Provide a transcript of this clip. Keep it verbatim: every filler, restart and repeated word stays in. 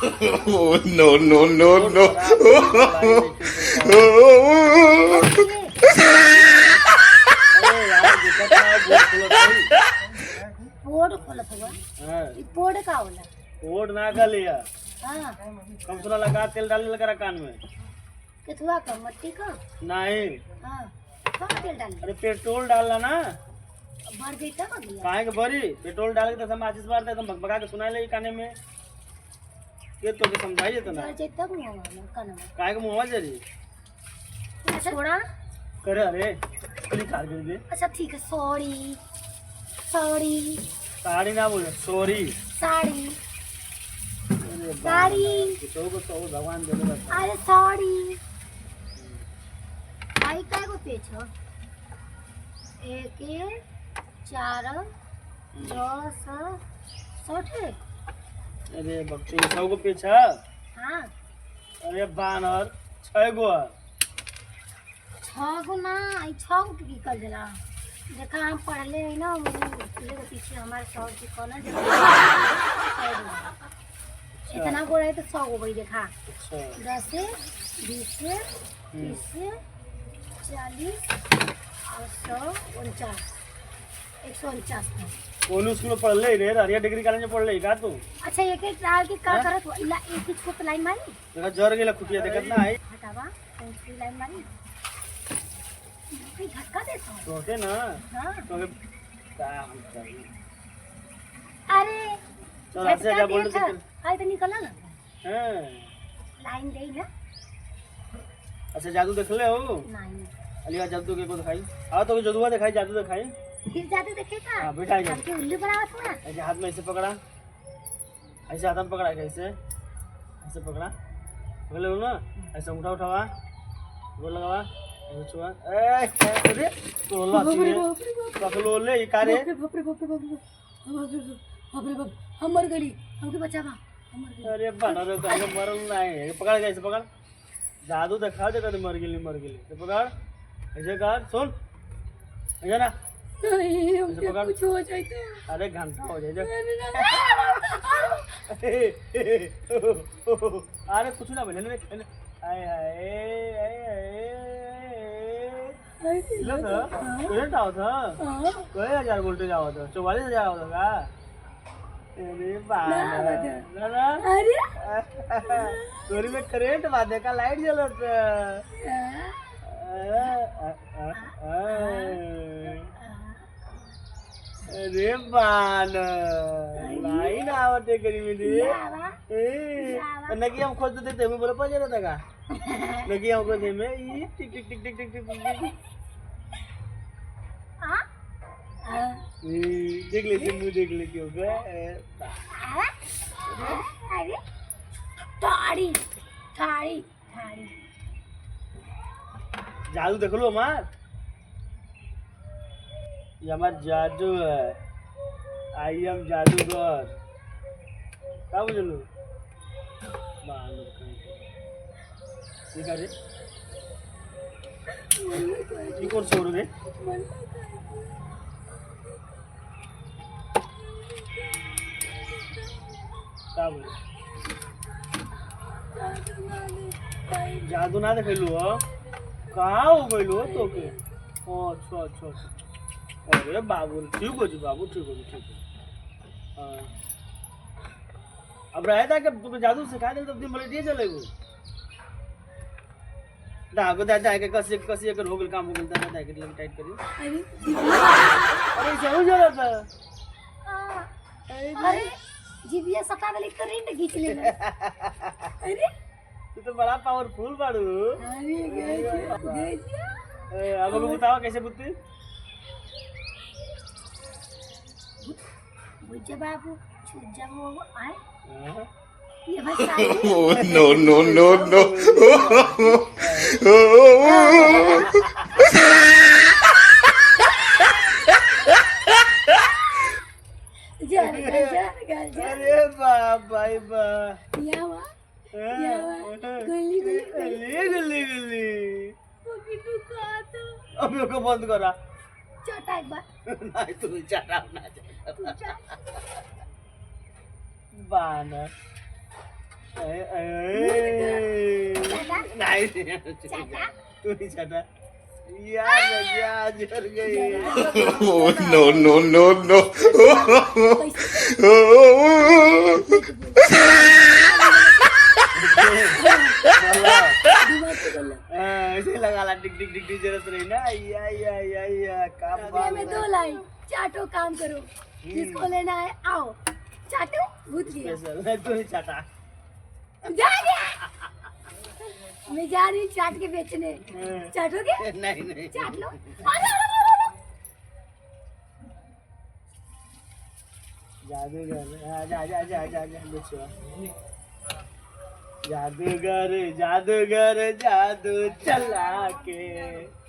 Oh, no, no, no, no। अरे यार, देखत ना, बोल, बोल, बोल। बोर्ड खोलत हुआ। हाँ। ई बोर्ड का होला? बोर्ड ना का लिया। हाँ। कम सुना लगा, तेल डाल लगा कान में। केथुआ का, मट्टी का? नहीं। हाँ। कौन तेल डाल? अरे पेट्रोल डालना ना। बढ़ जाता का भैया? काहे के बरी? पेट्रोल डाल के तो सब माचिस बार दे, तुम भकभका के सुनाई ले काने में। ये तो के समझाइए तो ना। जर जे तब मुंह वाला, कान में। काहे के मुंह वाला जरी? अच्छा। छोड़ा। करे अरे, निकाल दे दे। अच्छा ठीक है, सॉरी। सॉरी। साड़ी ना बोले, सॉरी। साड़ी। अरे बाप साड़ी। रे, तो को तो भगवान दे दे। अरे सॉरी। भाई, कै गो पेच हो? एक, चार, दस, सौ ठे। अरे बकचोद, सौ गो पेच है? हाँ। अरे बानर, छह गो है। छह गो ना, ई छह गो के की कर देला? देखा, हम पढ़ले है ना, वो पूरे के पीछे हमारे सौ जी कौन है, देखा। छह गो। अच्छा। इतना गो रहे तो सौ गो भाई, देखा। अच्छा। दस, बीस, हम्म। तीस, चालीस और सौ उनचास। एक सौ उनचास था। कौन स्कूल में पढ़ले रे? रहरिया डिग्री कॉलेज में पढ़ले का तू? अच्छा, एक एक डाल के का हाँ? करत हो? इला एक ही छोट लाइन मारी। देखा, जर गेला खुटिया, देखत ना आई। हटावा, कौन सी लाइन मारी? भाई, धक्का देता हूँ। तोहके ना, हाँ। तोहके का हम करी? अरे, चल, हंसे झटका जा, बोल दिया था। चल। आई तो निकला ना। हाँ। लाइन दे ना। अच्छा, जादू देख ले हो? नहीं। अलिया, जादू के को दिखाई। आओ, तो जदुआ दिखाई, जादू दिखाई। फिर जादू देखे का? हाँ, बैठा जा। हमके उल्लू बनावत हो ना? ऐसे हाथ में ऐसे पकड़ा। ऐसे हाथ में पकड़ा, ऐसे, ऐसे पकड़ा, पकड़ ले ना, ऐसे उठा उठावा, गोल लगावा, ऐसे छुआ, ए, अरे, तो ला बाप रे, रे, बाप रे, बाप रे। पकड़ लो ले, ये का रे? बाप रे, बाप रे, बाप रे, बाप रे, बाप रे, बाप रे, बाप रे, बाप रे, हम मर गली, हमके बचावा, हम मर गली। अरे, बना रे, तो हम मरल ना है, पकड़ के ऐसे पकड़। जादू देखा दे, कभी मर गेली, मर गेली। तो पकड़, ऐसे कर, सुन, ऐसे ना, नहीं, ऐसे हमके पकड़। कुछ हो जाए तो। अरे, घंटा हो जाए, जा। अरे, ना। अरे, कुछ ना बोले, नहीं, नहीं, हाय, हाय, हाय, हाय, हाय। हाय, लो तो, हाँ। करंट आवत है? हाँ। कई हजार वोल्टेज आवत है? चौवालीस हजार आवत है का? अरे बाप ना रे। बता। ना, ना। अरे। तोरी में करंट बा, देखा लाइट जलत है। हाँ। आ, आ, आ, आ। अरे बान, अरे। लाइन आवत है करीब रे। या बा। ए, या बा। नकी हम खोज देते, हमें बोला पा जरा था का? नकी हम खोज में, ई टिक, टिक, टिक। आ? आ। ए, देख ले, मुंह देख ले, क्यों बे? ए, आ? अरे, टाड़ी, टाड़ी, टाड़ी। जादू देख लो हमार, ये हमार जादू है, I am जादूगर। का बुझलू? बालक कहीं के। ये का रे? ये कौन छोड़ रे? का बोले? जादू ना देखेलू हो? कहाँ हो गइल हो तोके? ओ, अच्छा, अच्छा, अच्छा। अरे बाबू, ठीक हो जी बाबू, ठीक हो जी, ठीक हो। हाँ। अब रहे था कि तुमको जादू सिखा दे तो अपनी मलेटिया चले गो। दागो दा, दा के कसी, कसी अगर हो गइल काम हो गइल, दा, दा के लगे टाइट करी। अरे, अरे, जरूर जरूरत है। हाँ। अरे, अरे, जीभिया सटा देले, करंट खींच लेले। अरे। तू तो बड़ा पावरफुल बाड़ू। अरे, गजब, गजब। ए, अब हमको बताओ कैसे बुद्धि? बुझ जा बाबू, छूट जा वो, आए। हाँ। ये भाई साहब। Oh, no, no, no, no। जा, जा, जा, जा। अरे बाप भाई बा। या वाह। हाँ। या वाह। गुल्ली, गुल्ली, गुल्ली। गुल्ली, गुल्ली, गुल्ली। वो भी तू कहा तो। अब ओके बंद करा। चाटा एक बार। नहीं, तू चाटा ना चाटा। तू चाट। बानर। ए, ए, नहीं, नहीं, चाटा। तू ही चाटा। यार, भैया, जर गई। Oh, no, no, no, no। हाँ, ऐसे लगा ला, टिक, टिक, टिक, टिक, जरत रही ना। या, या, या, या, काम, अरे, काम। मैं दो लाइन, चाटो, काम करो। हम्म। जिसको लेना है, आओ। चाटो, भूत लिया। Special, नहीं, तू ही चाटा। जा, जा। मैं जा रही चाट के बेचने। हाँ। चाटोगे? नहीं, नहीं। चाट लो। जादूगर, हाँ, जा, जा, जा, जा, जा, बेचवा। जादूगर, जादूगर, जादू चला के।